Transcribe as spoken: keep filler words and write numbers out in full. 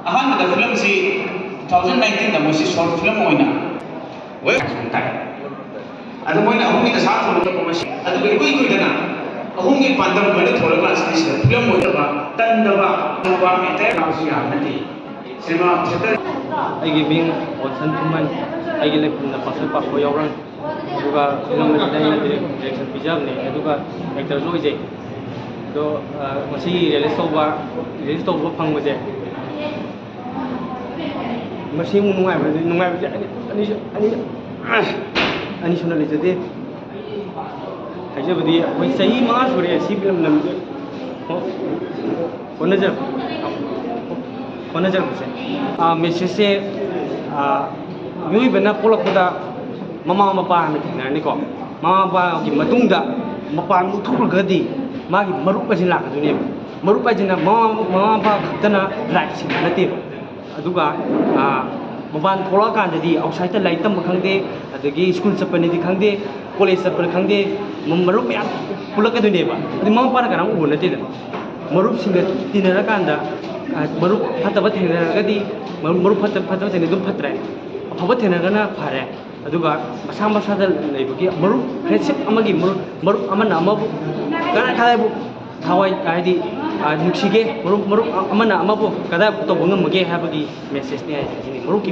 ꯑꯍꯥꯟꯕꯗ ꯐꯤꯂꯝꯁꯤ two thousand nineteen ꯗ ꯃꯣꯏꯁꯤ short film ꯑꯣꯏꯅ ꯋꯦꯕ ꯇꯥꯏ꯫ ꯑꯗꯨ ꯃꯣꯏꯅ ꯑꯍꯨꯝꯒꯤ ꯗꯁꯥ ꯊꯣꯛꯂꯛꯄ ꯃꯁꯤ, ꯑꯗꯨꯒ ꯏꯀꯨꯏ ꯀꯨꯏꯗꯅ ꯑꯍꯨꯝꯒꯤ ꯄꯥꯟꯗꯝ ꯑꯣꯏꯅ ꯊꯣꯛꯂꯛꯄ ꯑꯁꯤꯗ ꯐꯤꯂꯝ ꯑꯣꯏꯗꯕ, ꯇꯟꯗꯕ, ꯇꯟꯕ entire ꯀꯥꯡꯁꯨ ꯌꯥꯝ ꯅꯠꯇꯦ꯫ ꯁꯤꯅꯦꯃꯥ ꯊꯤꯌꯦꯇꯔ ꯑꯩꯒꯤ ꯃꯤꯡ ꯋꯥꯠꯁꯟ ꯈꯨꯃꯟ, ꯑꯩꯒꯤ ꯂꯩꯐꯝꯅ ꯄꯥꯛꯁꯜ ꯄꯥꯛꯄ ꯌꯥꯎꯔꯪ꯫ ꯑꯗꯨꯒ ꯐꯤꯂꯝ ꯑꯁꯤꯗ ꯑꯩꯅ ꯗꯤꯔꯦꯛꯁꯟ ꯄꯤꯖꯕꯅꯦ, ꯑꯗꯨꯒ ꯑꯦꯛꯇꯔꯁꯨ ꯑꯣꯏꯖꯩ꯫ ꯑꯗꯣ ꯉꯁꯤ ꯔꯤꯂꯤꯁ ꯇꯧꯕ ꯔꯤꯂꯤꯁ ꯇꯧꯕ ꯐꯪꯕꯁꯦ ꯃꯁꯤꯃꯨꯛ ꯅꯨꯡꯉꯥꯏꯕ ꯅꯨꯡꯉꯥꯏꯕꯁꯦ ꯑꯅꯤ ꯑꯅꯤ ꯑꯅꯤ ꯑꯅꯤꯁꯨꯅ ꯂꯩꯖꯗꯦ꯫ ꯍꯥꯏꯖꯕꯗꯤ ꯑꯩꯈꯣꯏ ꯆꯍꯤ ꯃꯉꯥ ꯁꯨꯔꯦ ꯁꯤ ꯐꯤꯂꯝ ꯅꯝꯕꯁꯦ꯫ ꯍꯣꯠꯅꯖ ꯍꯣꯠꯅꯖꯔꯛꯄꯁꯦ꯫ ꯃꯦꯁꯦꯖꯁꯦ ꯃꯤꯑꯣꯏꯕꯅ ꯄꯣꯛꯂꯛꯄꯗ ꯃꯃꯥ ꯃꯄꯥ ꯍꯥꯟꯅ ꯊꯦꯡꯅꯔꯅꯤꯀꯣ꯫ ꯃꯃꯥ ꯃꯄꯥꯒꯤ ꯃꯇꯨꯡꯗ ꯃꯄꯥꯟ ꯊꯣꯛꯈ꯭ꯔꯒꯗꯤ ꯃꯥꯒꯤ ꯃꯔꯨꯞ ꯑꯁꯤ ꯂꯥꯛꯀꯗꯣꯏꯅꯦꯕ꯫ ꯃꯔꯨꯞ ꯍꯥꯏꯁꯤꯅ ꯃꯃꯥ ꯃꯃꯥ ꯃꯄꯥ ꯈꯛꯇꯅ ꯔꯥꯏꯠ ꯁꯤꯟꯕ ꯅꯠꯇꯦꯕ꯫ ꯑꯗꯨꯒ ꯃꯄꯥꯟ ꯊꯣꯛꯂꯛꯑꯀꯥꯟꯗꯗꯤ ꯑꯥꯎꯠꯁꯥꯏꯠꯇ ꯂꯥꯏꯔꯤꯛ ꯇꯝꯕ ꯈꯪꯗꯦ, ꯑꯗꯒꯤ ꯁ꯭ꯀꯨꯜ ꯆꯠꯄꯅꯤꯗꯤ ꯈꯪꯗꯦ, ꯀꯣꯂꯦꯖ ꯆꯠꯄꯅꯤ ꯈꯪꯗꯦ, ꯃꯔꯨꯞ ꯃꯌꯥꯝ ꯄꯨꯜꯂꯛꯀꯗꯣꯏꯅꯦꯕ꯫ ꯑꯗꯨꯗꯤ ꯃꯃꯥ ꯃꯄꯥꯅ ꯀꯅꯥꯝ ꯎꯕ ꯅꯠꯇꯦꯗꯅ꯫ ꯃꯔꯨꯞꯁꯤꯡꯒ ꯇꯤꯟꯅꯔꯀꯥꯟꯗ ꯃꯔꯨꯞ ꯐꯠꯇꯕ ꯊꯦꯡꯅꯔꯒꯗꯤ ꯃꯔꯨꯞ ꯐꯠꯇꯕ ꯊꯦꯡꯅ ꯑꯗꯨꯝ ꯐꯠꯇ꯭ꯔꯦ꯫ ꯑꯐꯕ ꯊꯦꯡꯅꯔꯒꯅ ꯐꯔꯦ꯫ ꯑꯗꯨꯒ ꯃꯁꯥ ꯃꯁꯥꯗ ꯂꯩꯕꯒꯤ ꯃꯔꯨꯞ, ꯐ꯭ꯔꯦꯟꯁꯤꯞ ꯑꯃꯒꯤ ꯃꯔꯨꯞ ꯃꯔꯨꯞ ꯑꯃꯅ ꯑꯃꯕꯨ ꯀꯗꯥꯏ ꯀꯗꯥꯏꯕꯨ ꯊꯋꯥꯏ ꯍꯥꯏꯗꯤ ꯅꯨꯡꯁꯤꯒꯦ, ꯃꯔꯨꯞ ꯃꯔꯨꯞ ꯑꯃꯅ ꯑꯃꯕꯨ ꯀꯗꯥꯏ ꯇꯧꯕ ꯉꯝꯃꯒꯦ ꯍꯥꯏꯕꯒꯤ ꯃꯦꯁꯦꯖꯅꯤ ꯍꯥꯏꯁꯦ꯫ ꯁꯤꯅꯤ ꯃꯔꯨꯞꯀꯤ